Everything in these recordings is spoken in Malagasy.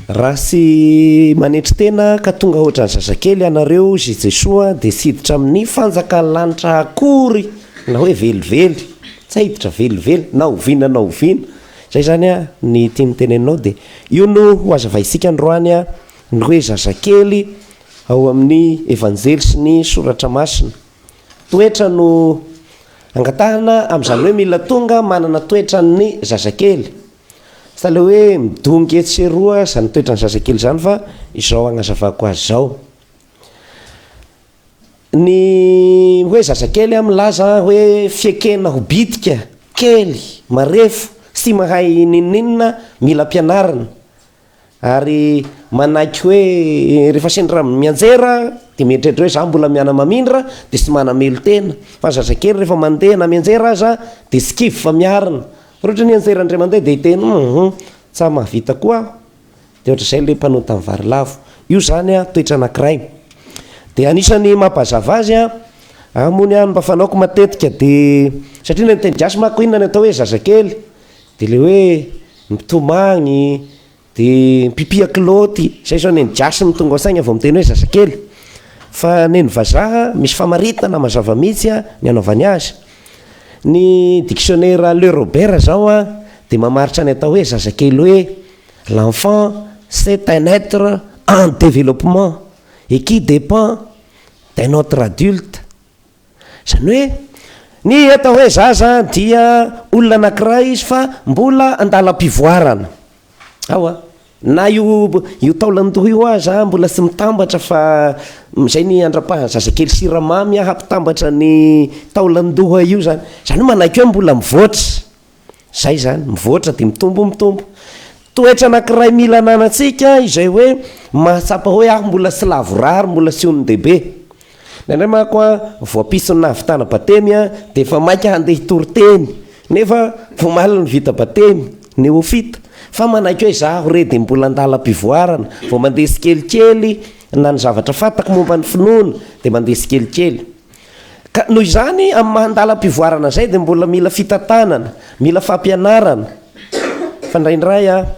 Raha tsy manetry tena ka tonga ohatran'ny zazakely ianareo, hozy i Jesoa, dia tsy hiditra amin'ny fanjakan'ny lanitra akory, na hoe velively. Tsy hiditra velively, na oviana na oviana. Izay izany ny tiany teneninao dia io no ho hazavaintsika androany ny hoe zazakely ao amin'ny Evanjely sy ny Soratra Masina. Toetra no angatahana amin'izany hoe mila tonga manana toetran'ny zazakely. Tsy ilay hoe midongy etsy sy eroa izany toetran'ny zazakely izany fa izao agnazavako azy izao. Ny hoe zazakely milaza hoe fiekena ho bitika, kely, marefo, tsy mahay n'inon'inona, mila ampianarina. Ary manaiky hoe rehefa sendra mianjera dia mieritreritra hoe za mbola miana-mamindra dia tsy manamelo-tena. Fa ny zazakely rehefa mandeha na mianjera aza dia tsy kivy fa miarina. Fa raha ohatra nianjera indray mandeha dia hiteny hum tsa mahavita koa aho. Dia ohatr'izay ilay mpanota ny vary lavo. Io izany an toetra anankiray. Dia anisan'ny mampazava azy an, aho moa ny ahy ny mba fanaoko matetika dia satria ny teny gasy manko inona ny atao hoe zazakely? Dia ilay hoe mitomagny, dia mipipia kilaoty, zay zao neny gasy no tonga ao an-tsaigna vao miteny hoe zazakely, fa neny vazaha misy famaritana mazava mihitsy ny anaovany azy. Ny dictionnaire Le Robert zao dia mamaritra ny atao hoe zazakely hoe l'enfant c'est un être en développement et qui dépend d'un autre adulte. Izany hoe, ny atao hoe zaza dia olona anankiray izy fa mbola an-dalam-pivoarana. Ao a! Na io io taolan-doha io aza mbola tsy mitambatra fa izay ny andrapahan'ny zazakely siramamy hampitambatra ny taolan-doha io izany. Izany hoe manaiky hoe mbola mivoatra. Zay zany, mivoatra dia mitombo mitombo. Toetra anankiray mila ananantsika izay hoe mahatsapa hoe aho mbola tsy lavorary, mbola tsy olon-dehibe. Indraindray manko an, voapison'ny nahavitana batemy an, dia efa maika handeha hitory teny, nefa vao omaly no vita batemy, néophyte. Fa manaiky hoe izaho re dia mbola an-dalam-pivoarana, vao mandeha tsikelikely na ny zavatra fantako momba ny finoana dia mandeha tsikelikely. Ka noho izany, amin'ny maha an-dalam-pivoarana izay dia mbola mila fitantanana, mila fampianarana. Fa indraindray an,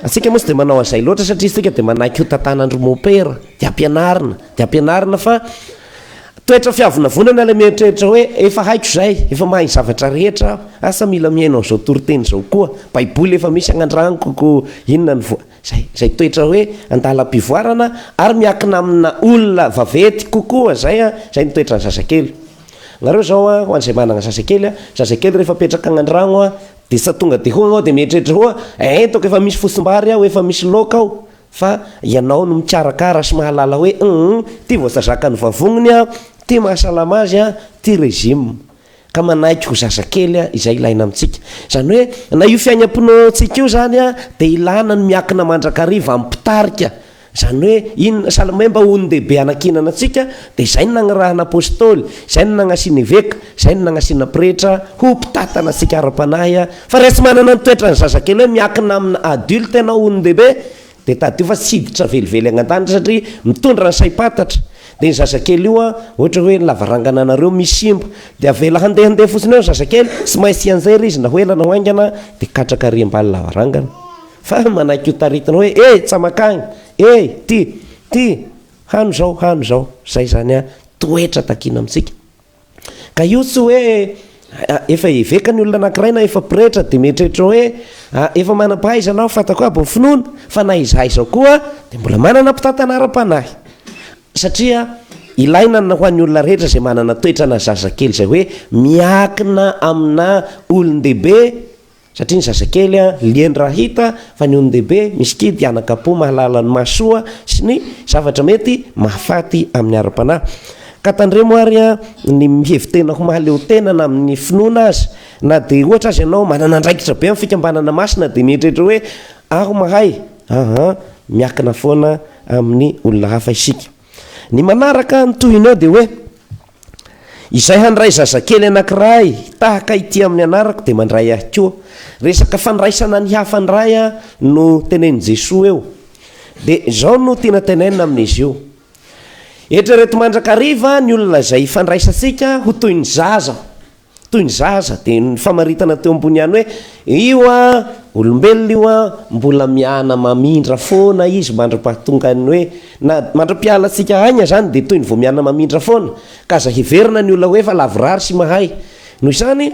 antsika moa tsy dia manao an'izay loatra satria isika dia manaiky ho tantanan-dry mompera, dia ampianarina, dia ampianarina fa toetra fiavonavonana ilay mieritreritra hoe efa haiko izay, efa mahay ny zavatra rehetra aho, asa mila mihaino an'izao toriteny izao koa, baiboly efa misy agnandraniko ko inona ny voa. Zay, zay toetra hoe andalam-pivoarana ary miankina amina olona vaventy kokoa zay an, zay ny toetran'ny zazakely. Nareo zao an, ho an'izay manana zazakely an, zazakely rehefa apetraka agny an-dragno an, de tsy tonga de hono de mieritreritra hoa entako efa misy fotsimbary ao, efa misy laoka ao, fa ianao no mikarakara sy mahalala hoe hum ty vao zazakan'ny vavoniny an, ty mahasalama azy an, ty régime. Ka manaiky ho zazakely izay ilaina amintsika. Izany hoe na io fiainam-pinoantsika io izany dia ilana ny miankina mandrakariva amin'ny mpitarika. Izany hoe inona, sahala hoe mba olon-dehibe hanankinana antsika dia izay no nagnirahana apostoly, izay no nagnasiana eveka, izay no nagnasiana pretra ho mpitantana antsika ara-panahy. Fa raha tsy manana ny toetran'ny zazakely hoe miankina amina adulte ianao olon-dehibe Dia tadidio fa tsy hiditra velively any an-danitra satria mitondra ny saim-pantatra. Dia ny zazakely io an, ohatra hoe ny lavarangana anareo misy simba, dia avela handehandeha fotsiny eo ny zazakely, tsy maintsy hianjera izy na ho ela na ho haingana, dia katraka ary ambany lavarangana. Fa manaiky ho taritina hoe eh, tsa mankany, eh, ty, ty, hano izao, hano izao. Izay izany an, toetra takiana amintsika. Ka io tsy hoe efa eveka ny olona anankiray na efa pretra dia mieritreritra hoe efa manam-pahaizana aho, fantako aby ny finoana, fa na iza aiza koa dia mbola manana mpitantana ara-panahy. Satria ilaina ho an'ny olona rehetra izay manana toetrana zazakely izay hoe miankina amina olon-dehibe Satria ny zazakely liany raha hita fa ny olon-dehibe misikidy anakam-po mahalala ny mahasoa sy ny zavatra mety mahafaty amin'ny ara-panahy. Ka tandremo ary ny mihevi-tena ho mahaleo tena na amin'ny finoana aza. Na dia ohatra aza ianao manana andraikitra be amin'ny fikambanana masina dia mieritreritra hoe aho mahay. Aa miakina foana amin'ny olona hafa isika. Ny manaraka ny tohiny eo dia hoe. Izay handray zazakely anankiray tahaka ity amin'ny anarako dia mandray ahy koa. Resaka fandraisana ny hafa indray no tenenin'i Jesoa eo. Dia izao no tiana tenenina amin'izy io. Eritrereto mandrakariva ny olona izay ifandraisantsika ho toy ny zaza. Toy ny zaza, dia ny famaritana teo ambony ihany hoe, io an, olombelona io an, mbola miana mamindra foana izy mandra-pahatongan'ny hoe, na mandra-piala antsika aigna izany dia toy ny vao miana mamindra foana, ka aza heverina ny olona hoe efa lavorary sy mahay. Noho izany,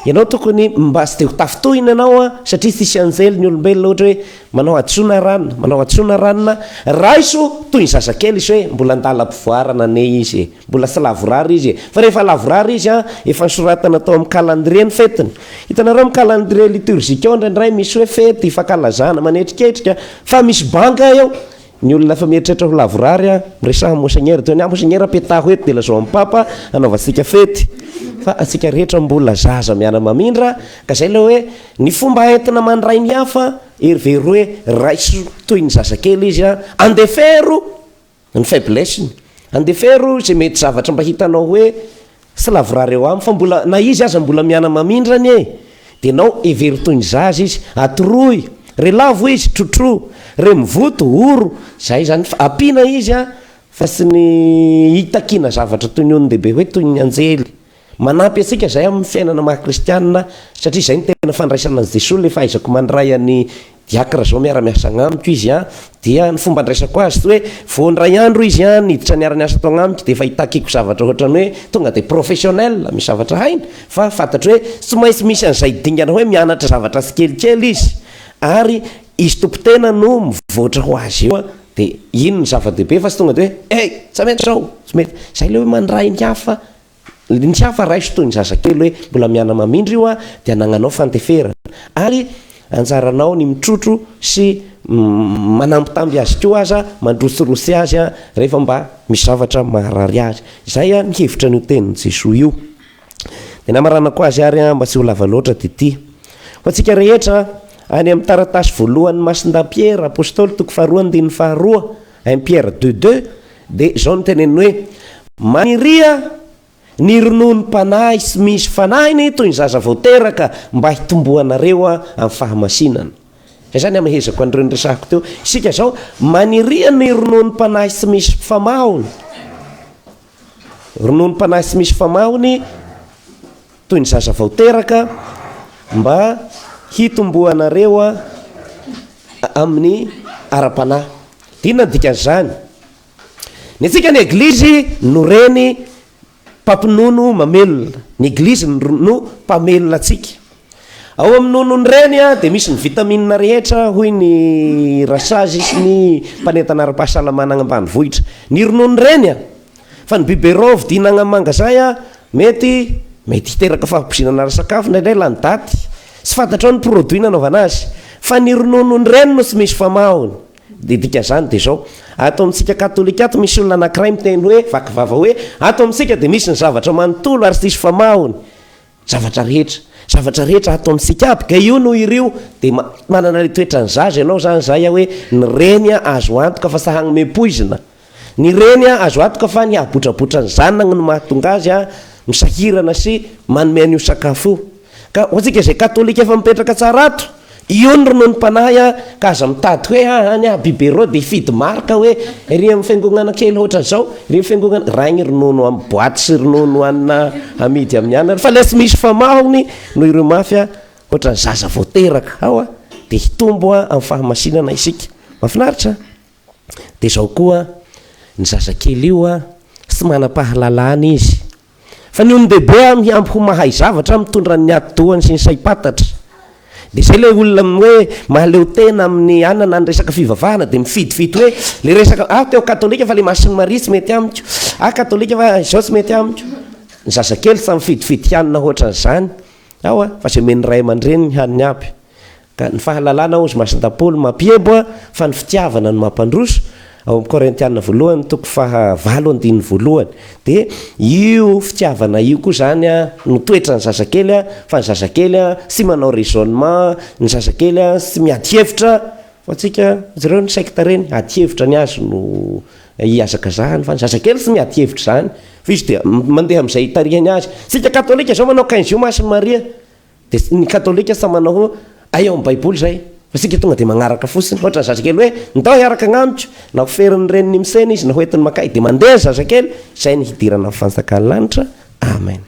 Ianao tokony mba tsy dia ho tafintohina ianao an, satria tsisy anjely ny olombelona ohatra hoe manao hadisoana ranona, manao hadisoana ranona, raiso toy ny zazakely izy hoe mbola andalam-pivoarana anie izy e, mbola tsy lavorary izy e, fa rehefa lavorary izy an, efa nosoratana tao amin'ny calendrier ny fetiny, hitanareo amin'ny calendrier liturgique ao indraindray misy hoe fety, fankalazana, manetriketrika, fa misy banga eo, Ny olona efa mieritreritra ho lavorary an, miresaha amin'i Monseigneur dia hoe ny ahy Monseigneur petaho eto dia lazao amin'i Papa hanaovantsika fety fa antsika rehetra mbola zaza miana-mamindra ka zay ilay hoe ny fomba entina mandray ny hafa herivery hoe raiso toy ny zazakely izy an, andefero ny faiblesse-ny, andefero izay mety zavatra mba hitanao hoe Tsy lavorary eo aminy fa mbola na izy aza mbola miana-mamindra anie e! Dia nao hevero toy ny zaza izy, atoroy, re lavo izy, trotro, re mivoto, oro, zay zany fa ampiana izy an, fa tsy ny hitakiana zavatra toy ny olon-dehibe hoe toy ny anjely. Manampy antsika zay amin'ny fiainana maha kristianina satria zay no tena fandraisana an'i Jesoa le fahaizako mandray an'i Diakra zao miara miasa agnamiko izy an, dia ny fomba andraisako azy tsy hoe vao indray andro izy an niditra niara niasa tao agnamiko dia efa hitakiko zavatra ohatrany hoe tonga dia professionnel misy zavatra hainy fa fantatro hoe tsy maintsy misy an'izay dingana hoe mianatra zavatra tsikelikely izy ary izy tompon-tena no mivoatra ho azy eo an, dia iny no zava-dehibe fa tsy tonga dia hoe hey tsy mety zao, tsy mety, zay ilay hoe mandray ny hafa Ny tsy hafa raiso toy ny zazakely hoe mbola miana-mamindra io dia anagnanao fandeferana ary anjaranao ny mitrotro sy manambitamby azy koa aza mandrotsirotsy azy rehefa mba misy zavatra maharary azy. Izay ny hevitra an'io tenin'i Jesoa io. Dia ny hamaranako azy ary mba tsy ho lava loatra dia ity. Ho antsika rehetra, any amin'ny taratasy voalohan'i Masindahy Piera Apostoly toko faharoa andininy faharoa, Un Pierre 2 2, Dia izao no teneniny hoe, Maniria ny rononom-panahy sy misy fanahiny toy ny zaza vao teraka mba hitomboanareo amin'ny fahamasinana. Izay izany amehezako an'ireo niresahako teo. Isika izao, maniria ny rononom-panahy sy misy famahony. Rononom-panahy sy misy famahony toy ny zaza vao teraka mba hitomboanareo amin'ny ara-panahy. Inona no dikan'izany? Ny antsika ny Eglizy no reny mpampinono mamelona. Ny Eglizy no mpamelona antsika. Ao amin'ny nonon'ny reny dia misy ny vitamine rehetra hoy ny rasazy sy ny mpanentana ara-pahasalamana agny ambanivohitra. Ny ronono reny fa ny biberon vidiana agny amin'ny mangazay mety mety hiteraka fahapoizinana ara-sakafo indraindray lany daty. Tsy fantatrao ny produit nanaovana azy. Fa ny rononon'ny reny no tsy misy famahony. Dia dikan'izany dia izao, ato amintsika katolika ato misy olona anankiray miteny hoe, vaky vava hoe, ato amintsika dia misy ny zavatra manontolo ary tsisy famahony. Zavatra rehetra. Zavatra rehetra ato amintsika aby. Ka io no irio. Dia manana ilay toetran'ny zaza ianao izany izay hoe ny reny azo antoka fa tsy hanome poizina. Ny reny azo antoka fa ny habotrabotra ny zanany no mahatonga azy misahirana sy manome an'io sakafo io. Ka ho antsika izay katolika efa mipetraka tsara ato, io ny rononom-panahy ka aza mitady hoe ah any ah biberot dia hifidy marque hoe ery amin'ny fiangonana kely ohatran'izao, ery amin'ny fiangonana, raigny ronono amin'ny boite sy ronono hanina amidy amin'ny anana fa ilay tsy misy famahony no ireo mafy ohatran'ny zaza vao teraka ao dia hitombo amin'ny fahamasinana isika. Mahafinaritra? Dia izao koa, ny zazakely io an, tsy manam-pahalalana izy. Fa ny olon-dehibe an, mihambo ho mahay zavatra, mitondra ny atidohany sy ny saim-pantatra. Dia izay ilay olona hoe mahaleo tena amin'ny anana ny resaka fivavahana dia mifidifidy hoe ilay resaka, aho te ho katolika fa ilay Masin'i Maria tsy mety amiko, aho katolika fa izao tsy mety amiko. Ny zazakely tsy mifidifidy hanina ohatran'izany ao an, fa izay omen'ny ray aman-dreniny haniny aby. Ka ny fahalalana hozy Masindapoly mampiebo fa ny fitiavana no mampandroso, ao amin'ny Korintiana voalohany toko faha valo andininy voalohany. Dia io fitiavana io koa izany no toetran'ny zazakely fa ny zazakely tsy manao raisonnement, ny zazakely tsy miady hevitra, fa antsika jereo ny secte ireny, ady hevitra ny azy no ihazakazahany fa ny zazakely tsy miady hevitra izany fa izy dia mandeha amin'izay itarihany azy. Tsika katolika izao manao quinze Masin'i Maria. Dia ny katolika samy manao hoe ay ao amin'ny baiboly izay fa isika tonga dia magnaraka fotsiny ohatra ny zazakely hoe ndao hiaraka agnamiko na ho ferin'ny reniny misena izy na ho entiny makay dia mandeha ny zazakely izay ny hidirana amin'ny fanjakan'ny lanitra amen.